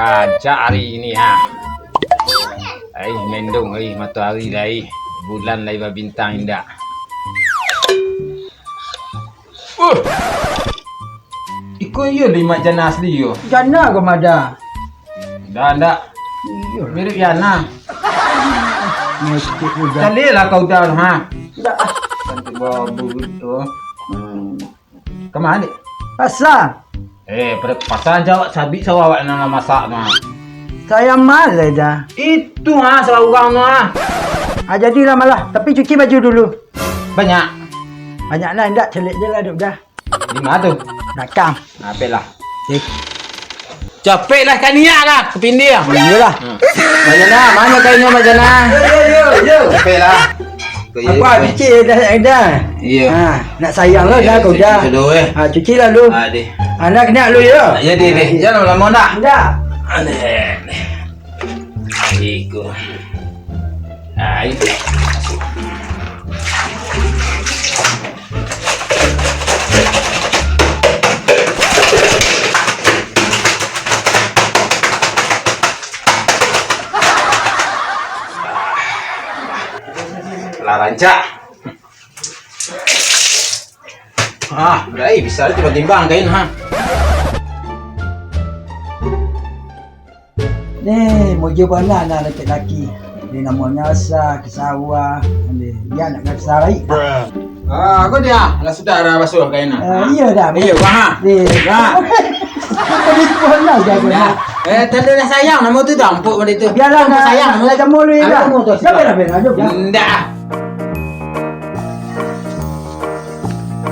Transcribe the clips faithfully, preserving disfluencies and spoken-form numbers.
Rancak ari ini, ha. Ai, mendung, ai, matoari lai, bulan lai babintang indak. Uh! Iko iyo di Mak Jana asli yo. Jana ka Mada? Ndak, ndak. Iyo. Mirip Yana. Mirip Uda. Caliaklah kau Uda, ha. Ndak. Cantik babu gitu. Hmm. Kama, Dik? Pasar. Eh, pada pasar jawab sabik sawah awak nan lah masak tu, ha. Saya malas dah. Itu, ha, saurang tu, ha. Ah, jadilah malah. Tapi cuci baju dulu. Banyak. Banyak lah, indak, caliak je lah, Dok, dah. Di ma tu? Balakang. Apek lah. Eh. Capek lah, kaniak lah, kapindia. Iyolah. Hmm. Mak Jana, ma nyo kainnyo, Mak Jana? Yo, yo, yo, yo. Capek lah. Apa, cuci dah, dah. Iyo. Ha, nak sayang lo dah, kau dah. Sudah, eh. Ha, cuci lah lu. Ah, deh. Ha, nak kena lu, yo. Ya, deh, deh. Jangan lama-lama, ndak? Ndak. Deh, deh. Iko. Ah, itu. Lah rancak. Ah, udah, eh, bisa timbang-timbang kain, ha. Ni, muji bana anak laki-laki. Ni namonyo asa ka sawah. Ni, dia nak ka sawah. Ah, aku dia. Lah sudah dah basuh kain, ha. Eh, iyo dah. Iyo, ha. Ni. Ha. Tadi pun lah jago. Nah. Eh, tanda dah sayang nama tu dah, empuk benda tu. Biarlah, empuk dah, sayang nama lah tu. Jamu lu, ah, dah. Jamu tu. Dah, biarlah, biarlah, jom, dah. Ndak.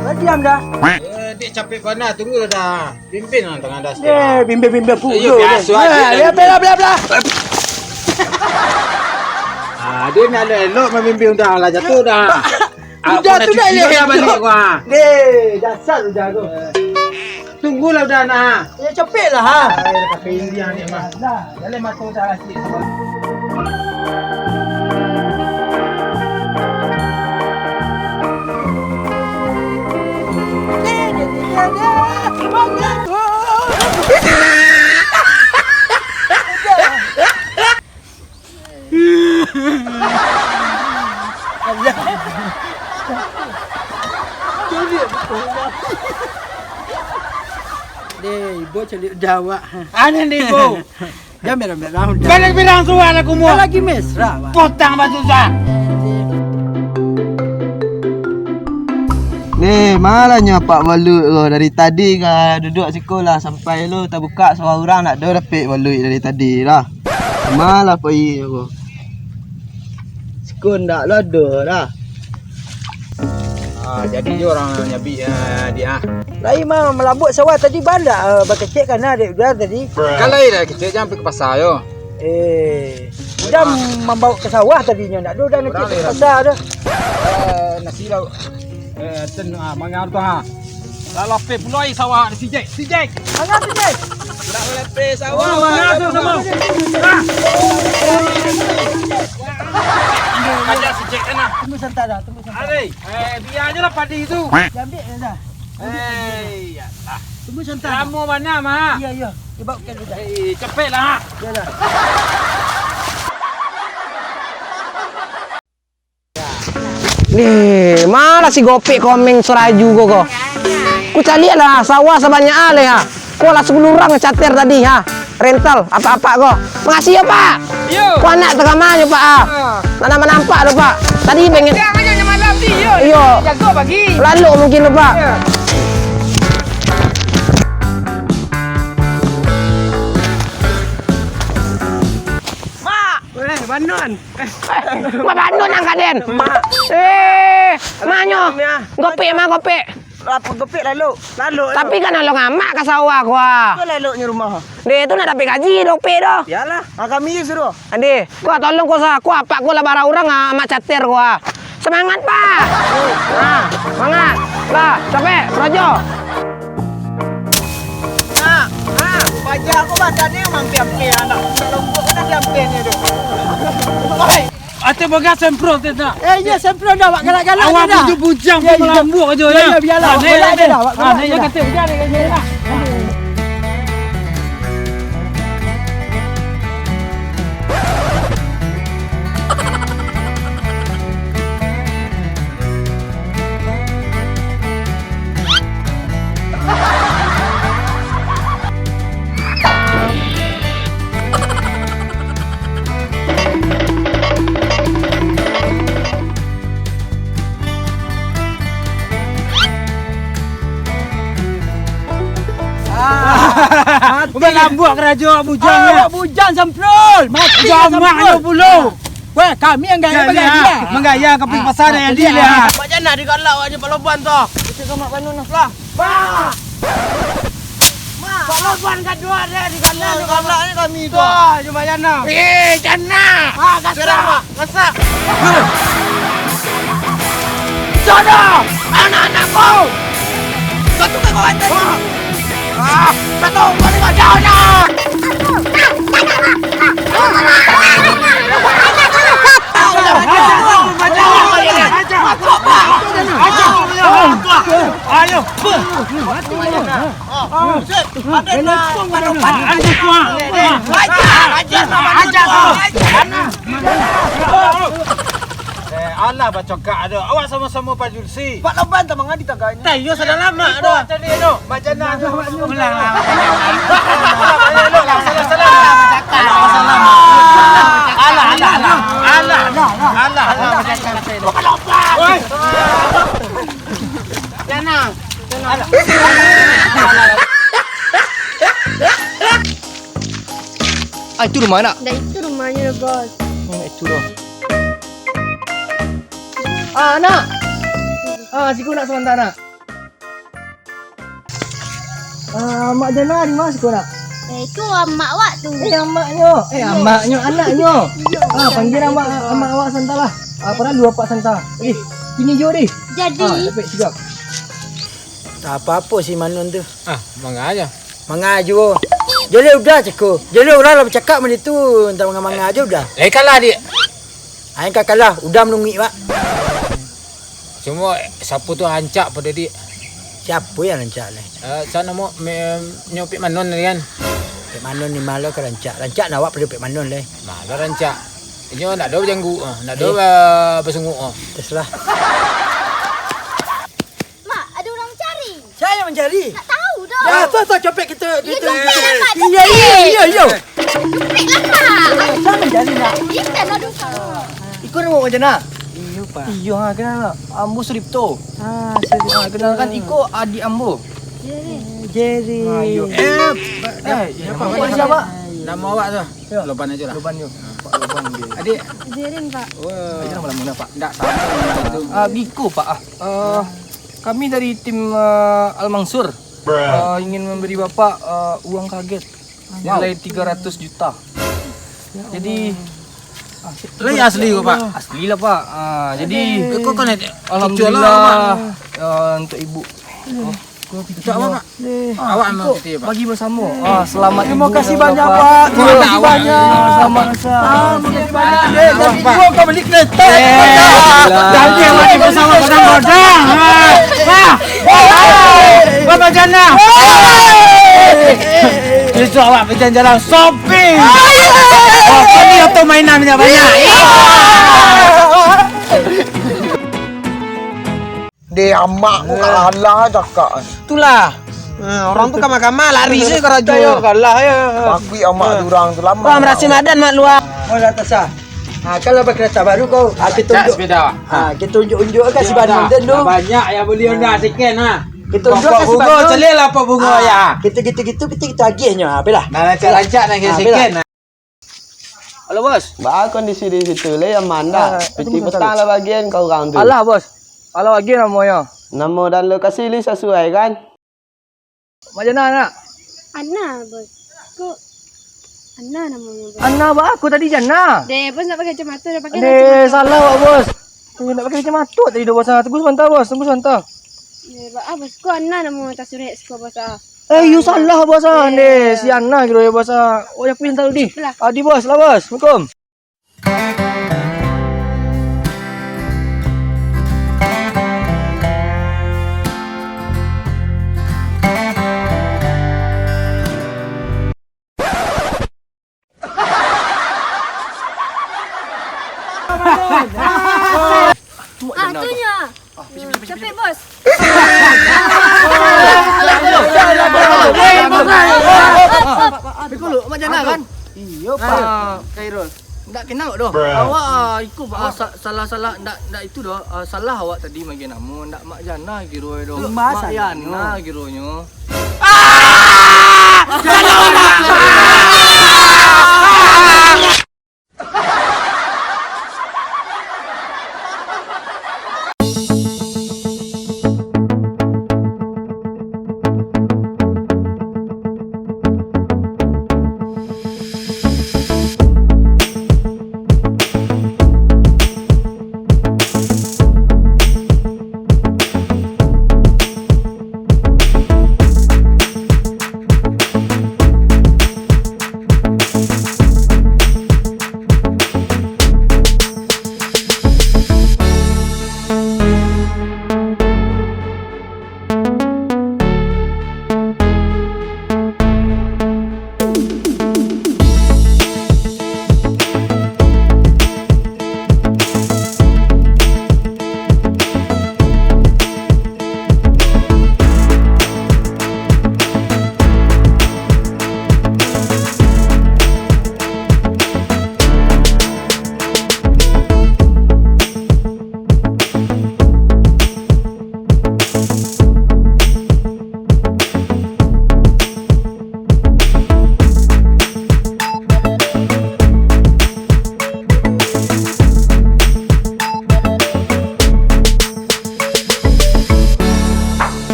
Lah, diam dah. Eh, dek capek bana, tunggu dah. Pimpin lah tengah dah. Eh, bimbing-bimbing pun. Ayo, biasa aja. Nah, dia belah, belah, belah. Ah, dia nak elok-elok memimpin dah lah, jatuh dah. Udah tu dah elok. Dah balik gua. Deh, dasar udah tu. Tunggulah udah nak. Ya, capek lah, ha. Ai, pakai India ni mah. Dah, dah leh mata dah rasik. Deh, ibo caliak dawak. Aneh ni, Bo. Jan merah-merah udah. Balik bilang suah aku mau. Kan lagi mesra, Pak. Potang basusah. Ni, malah nyo Apak Baluik ko. Dari tadi ka duduak siko lah sampai lo tabuka suah urang, ndak ado dapek Baluik dari tadi lah. Malah pai ko. Siko ndak lo ado lah. Ah, jadi jo urang nyabik, ah, dia, ah. Lai mah, malambok sawah tadi, balak, ah, bakecek kana dek udah tadi. Kan lai lah kecek, jan pai ka pasa yo. Eh, udah mambaok ka sawah tadinyo, ndak ado udah nak ka pasa tu. Eh, nasi lauk. Eh, ten, ah, mangan tu, ha. Lah lapeh pulo ai sawah, si Jack, si Jack. Mangan si Jack. Lah lapeh sawah. Oh, mangan tu sama. Ah. Aja si Jack kena. Tunggu sebentar dah, tunggu sebentar. Alai. Eh, bia ajo lah padi tu. Diambiak je dah. Eh, iyolah. Tunggu sebentar. Lamo bana mah. Iyo, iyo. Cubo buka dulu dah. Eh, capek lah. Iyolah. Ni, malah si Gopek komeng suraju ko, ko. Ku caliak lah, sawah sabanyak aleh ha. Ko lah sapuluah urang cater tadi ha. Rental, apak-apak ko. Makasih yo, Pak. Yo. Ko anak tagama nyo, Pak, ah. Ah. Nak nampak tu, Pak. Tadi pengen. Jangan, jangan malam ni, yo. Iyo. Jago pagi. Lalok mungkin tu, Pak. Yo. Mak. Weh, Banon. Mak Banon angkat den. Mak. Eh, manyo. Gopek mah, Gopek. Apo Gopek lalok? Lalok. Tapi kan lalok ngamak ka sawah ko ah. Tu laloknyo rumah. Deh, tu nak dapek gaji Gopek tu. Iyolah. Ah, kami je suruh. Ande, ko tolong ko sa, ko apak ko lah bara urang ah, amak cater ko ah. Semangat, Pak. Ah, semangat. Lah, capek, karajo. Nah, nah, paja aku badan ni mampir-mampir anak. Lombok kan mampir-mampir ni tu. Oi. Ate bagas sempro tu nak. Eh, iyo, sempro dah, awak galak-galak dah. Awak bujang-bujang tu malambuk aja. Iyo, iyo, biarlah. Awak galak je dah, awak galak je dah. Ah, ni, ni, ni, ni, ni, ni. Udah lambuak karajo bujang. Ah, bujang samprul. Mati samprul. Jamak lo pulo. Weh, kami yang gaya bagaya. Menggaya ka pai pasar yang dia lihat. Mak Jana digalak aja Pak Loban tu. Itu ke Mak Panun lah. Bah! Mak Loban gaduh ada di galak. Galak ni kami tu. Tuh, cuma Jana. Eh, Jana. Ah, gasak. Gasak. Sono, anak-anakku. Kau tu kawan tadi. Ah, satu, dua, tiga, Jana. Ayo. Eh, alah bacakak ado. Awak samo-samo Pak Julsi. Pak Loban tu mangadi tagaknyo. Tah, iyo salah lama ado. Cari ado. Macam mana ado? Ulang lah. Alah, alah, alah. Alah, alah, alah. Alah, alah, alah. Alah, alah, alah. Pak Loban. Oi. Jana. Ah, itu rumah nak? Dah itu rumahnya, Bos. Hmm, itu dah. Ah, nak. Ah, siko nak sebentar, nak. Ah, Mak Jana di mana siko nak? Eh, itu amak awak tu. Eh, amaknyo. Eh, amaknyo, anaknyo. Iyo. Ah, panggil amak, amak awak sebentar lah. Ah, padahal dua apak sebentar. Eh, sini jo deh. Jadi. Ah, capek, sigap. Tak apa-apa si Manon tu. Ah, manga aja. Manga juo. Jadi udah ceko. Jadi urang lah bacakak macam tu, entah manga-manga aja udah. Lai kalah, Dik. Ai ka kalah, udah manungik, Pak. Cuma siapa tu rancak pada, Dik? Siapa yang rancak, Leh? Eh, sa namo me, nyo Pik Manon tadi kan? Pik Manon ni malah ka rancak. Rancak nak awak pada Pik Manon, Leh. Malah rancak. Inyo nak do bajanggu, ah, nak do ba, basunguk, ah. Terserah. Mak, ada orang mencari. Siapa yang mencari? Tak tahu dah. Ya, tu, tu, copek kita. Ya, kita. Copek lah, Mak, iya, copek. Iya, iya, iya. Copek lah, Mak. Siapa yang mencari, nak? Ikan, aduh. Iko namo Mak Jana? Iyo, Pak. Iyo, ha, kenal tak? Ambo Suripto. Ah, Suripto. Ha, kenalkan, iko adik ambo. Jerry. Jerry. Ha, iyo. Eh, eh, siapa? Siapa? Nama awak tu? Ya. Loban aja lah. Loban yo. Pak Loban dia. Adik. Jerin, Pak. Wah. Adik nama lama, Pak? Ndak tahu itu. Ah, biko, Pak, ah. Eh, kami dari tim, eh, Al Mansur. Eh, ingin memberi Bapak, eh, uang kaget nilai tiga ratus juta. Jadi, ah, lai asli ko, Pak? Asli lah, Pak. Ah, jadi, alhamdulillah, eh, untuk ibu. Untuk apa, Pak? Awak ambil cuti, Pak. Bagi bersama. Ah, selamat. Terima kasih banyak, Pak. Terima kasih banyak. Selamat. Ah, terima kasih banyak. Eh, tapi gua kau beli kereta. Jangan bagi bersama godang-godang. Ah, ah. Bapak Jana. Besok awak berjalan-jalan shopping. Oh, kau ni oto mainan banyak-banyak. Deh, amak ko kalah cakak. Itulah. Eh, orang tu kamar-kamar lari se karajo. Kalah ya. Bakui amak durang tu lama. Wah, merasa madan mak luar. Oh, dah tasah. Ha, kalau pakai kereta baru kau, ha, kita unjuk. Sepeda. Ha, kita unjuk-unjuk kan si Banan tu. Banyak yang beli Honda second ha. Kita unjuk kan si Banan. Caliak lah apa bunga ya. Kita gitu-gitu kita kita agihnya. Ha, belah. Nah, rancak-rancak nak second. Halo, Bos. Baa kondisi di situ, lai aman dak? Ah, piti petang lah bagian ka urang tu. Alah, Bos. Alah bagian namonyo. Namo dan lokasi lai sasuai, kan? Mak Jana, nak? Ana, Bos. Kok Ana namonyo, Bos? Ana, baa ko tadi Jana? Deh, Bos nak pakai kacamata, dah pakai kacamata. Deh, salah awak, Bos. Eh, nak pakai kacamata tadi dah, Bos. Ah, tunggu sebentar, Bos. Tunggu sebentar. Deh, baa, Bos. Ko Ana namo tasurek siko, Bos, ah. Eh, iyo salah, Bos, ah. Deh, si Ana kiro yo, Bos, ah. Oh, yo, pin tahu di. Adi, Bos, lah, Bos. Assalamualaikum. Ah, tu nyo. Capek, Bos. Mak Jana, kan? Iyo, Pak. Khairul. Ndak kenal doh. Awak, ah, iko, ah, sa-, salah-salah, ndak, ndak itu doh. Ah, salah awak tadi manggil namo, ndak Mak Jana kiro doh. Mak Yana kironyo. Ah! Jangan